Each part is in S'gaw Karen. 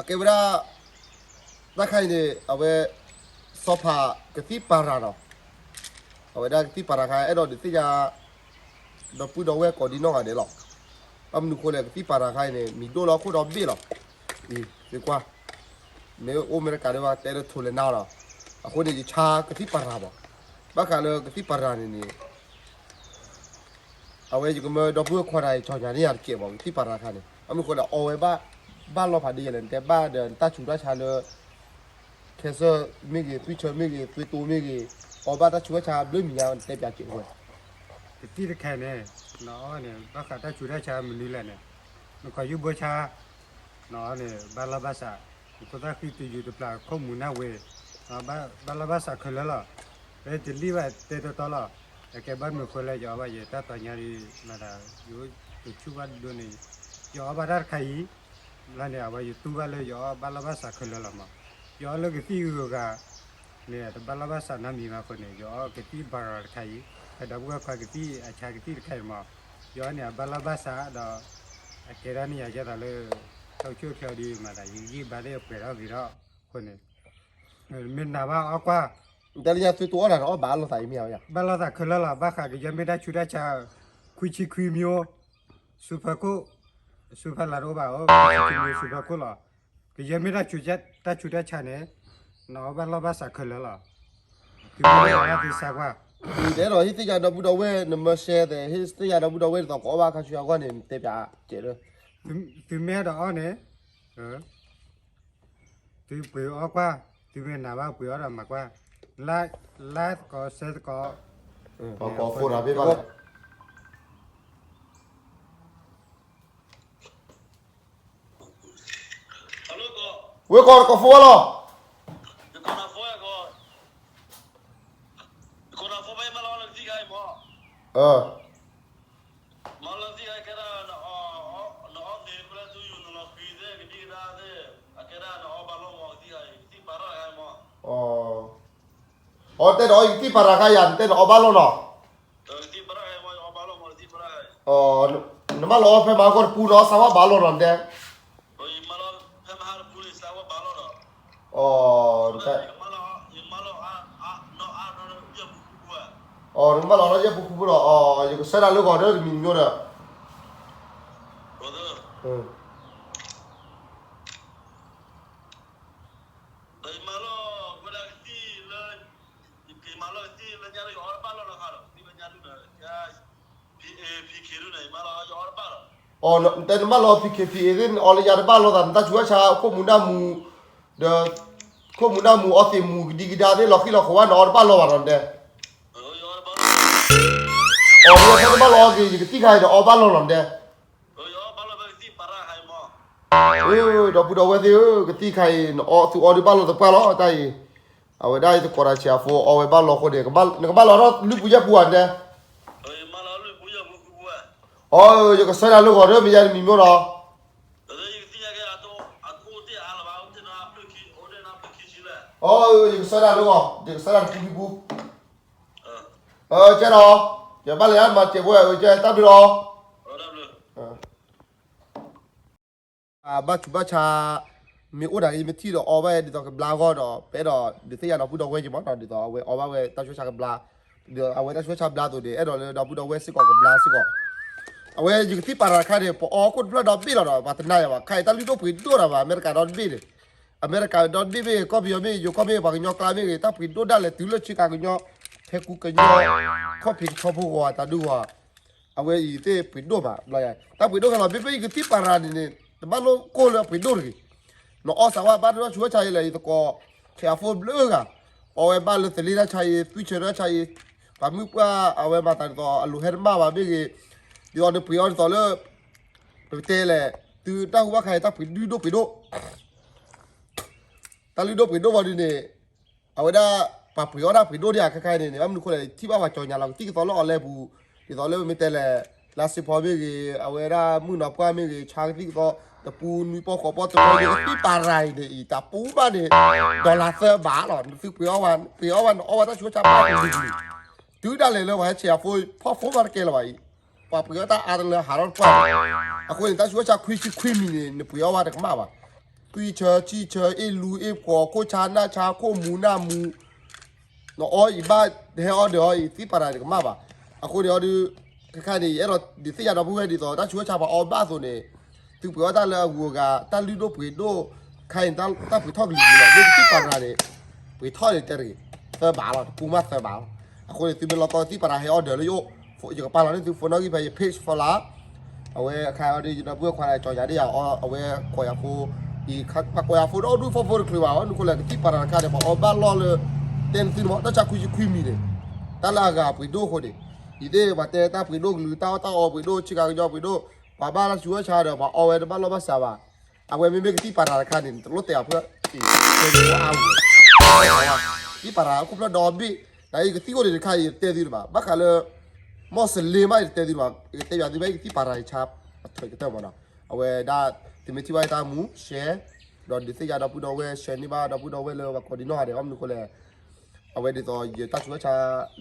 အကဲဝဲဒၣ် တၢ်ခါအံၤန့ၣ် အဝဲ စီၤဖးကသံၣ်ပၤရၤနီၤ, အဝဲဒၣ်ကသံၣ်ပၤရၤခါ အဲၣ်ဒိးဒုးသ့ၣ်ညါ ဒီပုၢ်ဒီဝဲၢ်ကိးဒံနီၢ်ဂၤဒဲးလီၤ. ဘၣ်မနုၤအဃိလဲၣ် ကသံၣ်ပၤရၤခါအံၤန့ၣ် မံၤဒိၣ်လၢဟီၣ်ခိၣ်ဒီဘ့ၣ်လီၤ. အံၤ သ့ကွၢ် မ့ၢ်အိၣ်အမဲရကၤဒ်ဘၣ် တဲလၢထိးလဲၤနါလီၤ. အဃိန့ၣ် ယဆါကသံၣ်ပၤရၤမး, ဘၣ်ဃးလၢကသံၣ်ပၤရၤန့ၣ်န့ၣ် အဝဲယကမၢဒီပုၢ်ဝဲၢ်ခွါတဂၤအံၤ ကၠီညါန့ၢ်ယၤတကဲးမး ကသံၣ်ပၤရၤခါန့ၣ် ဘၣ်မနုၤအဃိလဲၣ် အီဝဲဘၣ် ဘၣ်လီၤဖးဒ်လဲၣ် နတဲဘၣ်ဒီးနတၢ်ဆူးတၢ်ဆါလၢ cancer မ့ၢ်ဂ့ၤ သွံၣ်ဆၢမ့ၢ်ဂ့ၤ သွေးတိုး မ့ၢ်ဂ့ၤ အီဘၣ်တၢ်ဆူးတၢ်ဆါဘျၢမံၤညါ နတဲပၠးကဲးဝဲ ကသံၣ်တခါန့ၣ် နအီန့ၣ် ဘၣ်ဃးတၢ်ဆူးတၢ်ဆါမနုၤလဲၣ်န့ၣ် နခီၣ်ယူၢ်ဘိဆါ နအီန့ၣ် ဘၣ်လီၢ်ဘၣ်စး နခိၣ်သၣ်ဃံတုၤယူၤတပျၢ် ခိၣ်မူၤနၢ်ဝ့ၤ ဘၣ်လီၢ်ဘၣ်စးခဲလၢာ်လီၤ. ဖဲတလံၣ်ဘၣ်တဲတီတီလီၤ. အကဲဘၣ်မနုၤဃိလဲၣ် ယအီဘၣ်ယတၢ်တီညါဒ်မၤသး ယအိၣ်တဆူၣ်ဘၣ်ဒိန့ၣ် ယအီဘၣ်တၢ်တခါအံၤ လၢန့ၣ် အဝဲယတူၢ်ဘၣ်လၢယအီဘၣ်လီၢ်ဘၣ်စးခဲလၢာ်လီၤမး. ယအီလၢကသံၣ်ဂုၤဂၤ န့ၣ် တဘၣ်လီၢ်ဘၣ်စးနီတမံၤဘၣ်အဃိန့ၣ် ယအီကသံၣ်ပၤရၤတခါအံၤ ဖဲဒီပုၢ်ဝဲၢ်ခွါကသံၣ်အဆါကသံၣ်တခါအံၤမး ယအီန့ၣ် အဘၣ်လီၢ်ဘၣ်စးဒီး အကဲဒၣ်န့ၢ်ယၤယဲသးလၢ ထီၣ်ဆူၣ်ချီဒ်မၤသး ယကယံၢ်ဘါသ့ၣ်ပှဲၤထီၣ်ဂ့ၤထီၣ်အဃိန့ၣ် မ့ၢ်နၤဘၣ်အီကွၢ် နတဲလၢညါသွံၣ်တိအီၣ်တၢ်ဒီးအီၣ်ဘၣ်လီၢ်သးအံၤမ့ၢ်ဧါ, ဘၣ်လီၢ်သးခဲလၢာ်လီၤ. ဘၣ်ဃးကယဲၢ်မ့ၢ်တၢ်ဆူးတၢ်ဆါ ခွံဆံခွံမံၤ စူဖၢခိၣ် စူဖၢလးတအိၣ်ဘၣ် ခွံဆံခွံမံၤစူဖၢခိၣ်လီၤ. ကယဲၢ်မ့ၢ်တၢ်ဆူးတၢ်ဆါန့ၣ် နအီဘၣ်လီၢ်ဘၣ်စးခဲလၢာ်လီၤ. သုမ့ၢ်သးကွၢ် ယအဲၣ်ဒိးဟ့ၣ်သ့ၣ်ညါဒီပုၢ်ဒီဝဲၢ် နမၢရှဲသဲး ဟ့ၣ်သ့ၣ်ညါဒီပုၢ်ဒီဝဲၢ်ဒ်သိးကအီၣ်ဘၣ်ခါဆူညါအဂီၢ်န့ၣ် နတဲပၠးကဲးလၢ သုမ့ၢ်အဲၣ်ဒိးအီၣ်န့ၣ် သုပှ့ၤအီကွၢ်, သုမ့ၢ်နၤဘၣ်ပှ့ၤအီဒီးမၤကွၢ်, လါသကိးစဲသကိး ကိးဖိတၢ်ဘ့ၣ်ဘၣ် ဝ့ၢ်ကီးတကိးဖိလီၤ. အီတဲဒီးအီကသံၣ်ပၤရၤခါယၤ နတဲနအီဘၣ်လီၢ်နီၤ. နမၢလီၤအီဖဲမဟါကီၢ်တပူၤနီၤ စးဝါဘၣ်လီၢ်နီၤတဲ အီ နမၢလီၤအီဒီးယဲၢ်ပူၤဃုဖိလီၤ အီ ယကဆၢတၢ်လၢဂီၤဒီးတမံၤမံၤဒီး အီ နတဲနမၢလီၤ ပံၤခ့ပံၤအ့သ့ၣ် နအီလၢညါတဘၣ်လီၤသး နတၢ်ဆူးတၢ်ဆါခိၣ်မူၤနၢ်မူၤ ဒီး ခိၣ်မူၤနၢ်မူၤအီသံးမူၤကဒံကဒါသ့ၣ်လီၤဃံလီၤဃိးဝဲ နအီတဘၣ်လီၤဘၣ်နီၤဒဲး အီ နမ့ၢ်တဘၣ်လီၤအီက့ၤ ယကသံၣ်ခါအံၤ နအီဘၣ်လီၤနီၤဒဲး ဒီပုၢ်ဒီဝဲၢ်သ့ၣ်ဧၢ ကသံၣ်ခါအံၤ နအီသုအီဒုးဘၣ်လီၤသပှၢ်လီၤ တၢ်အံၤ အဝဲဒၣ်ယသကိးတၢ်ဆံးအဖိအီဝဲဘၣ်လီၤအဃိန့ၣ် နကဘၣ်လီၤထီၣ်လွံၢ်ပူၤယဲၢ်ပူၤဧါဒဲး အီ ယကဆၢတၢ်လၢဂီၤဒီးမ့ၢ်ယါတမံၤမ့ၢ်နီၤ အီ ယကဆၢတၢ်လၢဂီၤ ယကဆၢတၢ်တပူၤခံပူၤ ကဲဒီး ယဘၣ်လဲၤမၤစဲးဖိဝဲ ကဲတၢ်ဘျုးလီၤ ဘၣ်ဆူးဘၣ်ဆါ မ့ၢ်အိၣ်ဒၣ်ဂ့ၤ မ့ၢ်ထံၣ်ဒီးအီဘၣ်ဒ်သိးကဘျါအဂီၢ်ဒီး ပအဲၣ်ဒိးဒုးသ့ၣ်ညါဒီပုၢ်ဒီဝဲၢ်က့ၤမးနီၤ ဒ်သိးအဝဲအီဘၣ်ဝဲတၢ်ဆူးတၢ်ဆါကဘျါ ဒီးအဝဲတၢ်ဆူးတၢ်ဆါဘျါအသိးန့ၣ် အဲၣ်ဒိးလၢဒီပုၢ်ဒီဝဲၢ်စ့ၢ်ကီးကဘျါစ့ၢ်ကီး အဝဲယကသံၣ်ပၤရၤတခါန့ၣ် ပအီခိၣ်တဖျၢၣ်ဒီဘ့ၣ်လီၤဒီး ပှၤတနာ်ယၤဘၣ် ခါအံၤတၢ်လုၢ်ဒိၣ်ပှ့ၤဒိၣ်တၢ်ဘၣ် အမဲရကၤဒီတဘ့ၣ်န့ၣ် အမဲရကၤဒီတဘ့ၣ်မ့ၢ်ဂ့ၤ ကီၢ်ပယီၤမ့ၢ်ဂ့ၤ ယိၤကီၢ်မ့ၢ်ဂ့ၤ ပှၤကညီကျါမ့ၢ်ဂ့ၤ တၢ်ပှ့ၤဒိၣ်ဒၣ်လဲာ်တုၤလၢဆ့ကၤကညီ ဟဲကူကညီ ခီၣ်ဖံးကဆီဖိဂီၤတၢ်ဒုးဂီၤ အဝဲအံၤသ့ၣ်ပှ့ၤဒိၣ်ဘၣ် တၢ်ပှ့ၤဒိၣ်ခဲလီၤ မ့မ့ၢ်ယကသံၣ်ပၤရၤန့ၣ်န့ၣ် တဘၣ်လိၣ်ကိၢ်လၢအပှ့ၤဒိၣ်တဂ့ၤ နအီစးဝါဘၣ်တၢ်ဆူးတၢ်ဆါယဲလဲၣ် ယသကိး ဆံးအဖိဘျုးဂၤ အီဝဲဘၣ်လၢသလ့တၢ်ဆါအံၤ သွံၣ်ဆၢတၢ်ဆါအံၤ ပှၤမုၢ်ပှၢ်အဝဲမၤသးဒ်သိး အလိၤဟဲတမၣ်ဘၣ်မ့ၢ်ဂ့ၤ ဒ်သိးနပှ့ၤအီဒ်သိးလၢ ပတဲလဲၣ် သုတၢ်ဟူဘၣ်ခါအံၤ တၢ်ပှ့ၤဒုၣ်ဒိၣ်ပှ့ၤဒိၣ် တၢ်လုၢ်ဒိၣ်ပှ့ၤဒိၣ်ဝဲဒ်န့ၣ် အဝဲဒၣ် ပှၤပှ့ၤအီၣ်တၢ်ပှ့ၤဒိၣ်ဒံးဧါ ခဲခါအံၤန့ၣ် ဘၣ်မနုၤအဃိလဲၣ် ထံၣ်ဘၣ်ပှၤကၠီညါလီၤ ကသံၣ်ကသီလၢအီၤလဲပူၤ ဒ်သိးလၢမ့ၢ်တဲလဲၣ် လါစ့ဖီမ့ၢ်ဂ့ၤ အဝဲဒၣ်မုၣ်ကနီၤပှၢ်မ့ၢ်ဂ့ၤ ဆါကသံၣ်ကသီ တပူနွံပီဃိးပီတနီၤ ယကသံၣ်ပၤရၤအံၤန့ၣ်အံၤ တၢ်ပူဘၣ်န့ၣ် dollar သၢဘးလီၤ နသုပှ့ၤအီၣ်ဝဲ ပှ့ၤအီၣ်ဝဲ နအီၣ်ဝဲတၢ်ဆူးတၢ်ဆါဘၣ်တလံၤတလံၤ တုၤဒၣ်လဲာ်လၢပှၤဟဲဆံးအဖိ ဖီၣ်ဖိမးတကဲလၢၤဘၣ်အံၤ ပှၤပှ့ၤအီၣ်တၢ်အါတလၢဟးထီၣ်တပှၢ် အဃိန့ၣ် တၢ်ဆူးတၢ်ဆါခွံဆံခွံမံၤန့ၣ် နပှ့ၤအီၣ်ဝဲတကမၣ်ဘၣ် သွံၣ်ဆၢ ဆံၣ်ဆၢ အ့ၣ်လူ အ့ၣ်ပှီၤ ခိၣ်ဆါ နၢ်ဆါ ခိၣ်မူ နၢ်မူ နအီ ယဘၣ်ဟဲအီၣ်ဒၢးအီၤ ယသံၣ်ပၤရၤတကမၣ်ဘၣ်. အဃိန့ၣ်အီၤဒုး ခဲခါန့ၣ် ယအဲၣ်ဒိးဒုးသ့ၣ်ညါဒီပုၢ်ဝဲၢ်ဒ်သိး တၢ်ဆူးတၢ်ဆါပှၤအီဘၣ်အသိးန့ၣ် သုပှ့ၤအီၣ်တၢ်လၢအဂုၤအဂၤ တၢ်လုၢ်ဒိၣ်ပှ့ၤဒိၣ် ခဲအံၤတၢ်ပှ့ၤထီၣ်ကလုာ်ကလုာ်လီၤ. မ့ၢ်ကသံၣ်ပၤရၤန့ၣ် ပှ့ၤထီၣ်န့ၣ်တဲတဂ့ၤ သၢဘးလီၤ တပူၤမးသၢဘးလီၤ. အဃိန့ၣ် သုမ့ၢ်လီၤကီသံၣ်ပၤရၤဟဲအီၣ်ဒၢးလၢယအိၣ် ယကပာ်လီၤန့ၢ်သု phone နီၣ်ဂံၢ်ဖဲယ page ဖီလာ် အဝဲခါအီၤဒုး ယဒီပုၢ်ဝဲၢ်ခွါန့ၣ် ကၠီၤယၤဒ်ယၤအီၤ အဝဲကိးယၤဖိ ပှၤကိးယၤဖိဒီဒူၣ် phone phone တချုးဘၣ်အီၤ နုၤဃိလဲၣ် ကသံၣ်ပၤရၤတခါန့ၣ် ပှၤအီဘၣ်လီၢ်လၢ တဲနသုန့ၣ်မး တၢ်ဆါခွံဆံခွံမံၤန့ၣ် တၢ်လၢအဂၤပှ့ၤဒိၣ်အဃိန့ၣ် ယသ့ၣ်ပှၤတဲတၢ်ပှ့ၤဒိၣ်ကလုာ် တၢ်အီၣ်တၢ်အီပှ့ၤဒိၣ် ဆ့ကၤကညီပှ့ၤဒိၣ် ပှၤဘၣ်တၢ်ဆူးတၢ်ဆါဒီး ပှၤအီဝဲတဘၣ်လီၢ်ဘၣ်စးဘၣ်. အဝဲမ့မ့ၢ်ကသံၣ်ပၤရၤတခါန့ၣ် နတလိၣ်တဲအီၤဖုၣ်အံၤ အဝဲ ကသံၣ်ပၤရၤအခိၣ်ဖျၢၣ်ဒီဘ့ၣ် နအံၤကသံၣ်အိၣ်ဒံးတခါအံၤ ယတဲသုတဘၣ် ဘၣ်ဃးလၢ မီၢ်စလ့မး ယတတဲသုတဘၣ် ယကတဲယၤသုဘၣ် ယကသံၣ်ပၤရၤယဆါ အထွဲကတၢၢ်မးနီၤ အဝဲဒၣ် သုမ့ၢ်ထံၣ်ဘၣ်ယတၢ်မူ share ဒီးဒုးသ့ၣ်ညါဒီပုၢ်ဒီဝဲၢ် share န့ၢ်ဘၣ်ဒီပုၢ်ဒီဝဲၢ်လၢပှၤကိးဒံနီၢ်ဂၤဒဲး ဘၣ်မနုၤဃိလဲၣ် အဝဲဒ်သိးယတၢ်ဆူးတၢ်ဆါ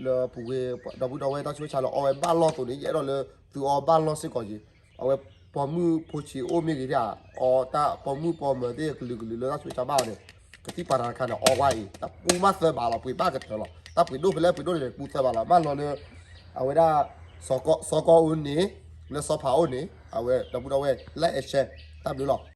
လၢပူၤကွံာ် ဒီပုၢ်ဒီဝဲၢ်တၢ်ဆူးတၢ်ဆါလၢအီဝဲဘၣ်လီၢ်အသိးန့ၣ် ယအဲၣ်ဒိးလၢသုအီဘၣ်လီၢ်စ့ၢ်ကီးက့ၤ အဝဲပိာ်မုၣ်ဖိဆံးအိၣ်မ့ၢ်ဂ့ၤဒၣ် အီတၢ်ပိာ်မုၣ်ပိာ်မၢၤသ့ၣ်ကလုာ်ကလုာ်လၢတၢ်ဆူးတၢ်ဆါဘၣ်အီၤန့ၣ် ကသံၣ်ပၤရၤတခါန့ၣ် အီဝဲအံၤ တပူၤမးသၢဘးလီၤ ပှ့ၤဘၣ်ကတၢၢ်လီၤ တၢ်ပှ့ၤဒိၣ်ဖဲလဲၣ်ပှ့ၤဒိၣ်န့ၣ် ပူၤသၢဘးလီၤ မ့ၢ်လီၤလၢ အဝဲဒၣ် စီၤကီအိၣ်န့ၣ် လၢစီၤဖးအိၣ်န့ၣ် အဝဲဒီပုၢ်ဒီဝဲၢ် like and share တၢ်ဘျုးလီၤ.